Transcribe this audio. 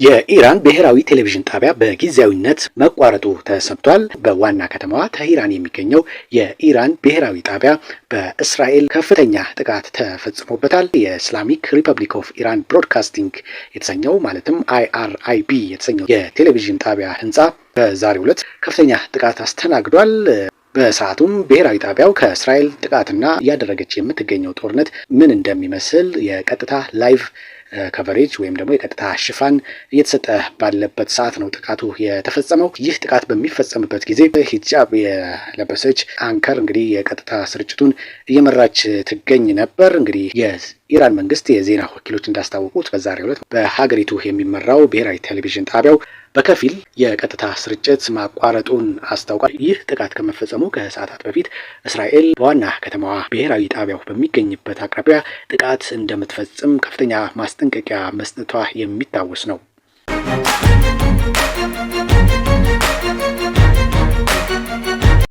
የኢራን ብሔራዊ ቴሌቪዥን ጣቢያ በጊዜያዊነት መቋረጡ ተሰምቷል። በዋና ከተማዋ ተሂራን የሚገኘው የኢራን ብሔራዊ ጣቢያ በእስራኤል ከፍተኛ ጥቃት ተፈጽሞበታል። የ Islamic Republic of Iran Broadcasting የተሰኘው ማለትም IRIB የተሰኘው የቴሌቪዥን ጣቢያ ህንፃ በዛሬው ዕለት ከፍተኛ ጥቃት አስተናግዷል። በሰዓቱም ብሔራዊ ጣቢያው ከእስራኤል ጥቃትና እያደረገች የምትገኘው ጦርነት ምን እንደሚመስል የቀጥታ live coverage ወይም ደግሞ የቀጥታ ሽፋን እየተሰጠ ባለበት ሰዓት ነው ጥቃቱ የተፈጸመው። ይህ ጥቃት በሚፈጸምበት ጊዜ ሂጃብ የለበሰች anchor እንግዲህ የቀጥታ ስርጭቱን እየመራች ትገኝ ነበር። እንግዲህ የኢራን መንግስት የዜና ወኪሎች እንዳስታወቁት በዛሬው ዕለት በሀገሪቱ የሚመራው ብሔራዊ ቴሌቪዥን ጣቢያው በከፊል የቀጥታ ስርጭት ማቋረጡን አስታውቋል። ይህ ጥቃት ከመፈጸሙ ከሰዓታት በፊት እስራኤል በዋና ከተማዋ ብሔራዊ ጣቢያው በሚገኝበት አቅራቢያ ጥቃት እንደምትፈጽም ከፍተኛ ማስጠንቀቂያ መስጠቷ የሚታወስ ነው።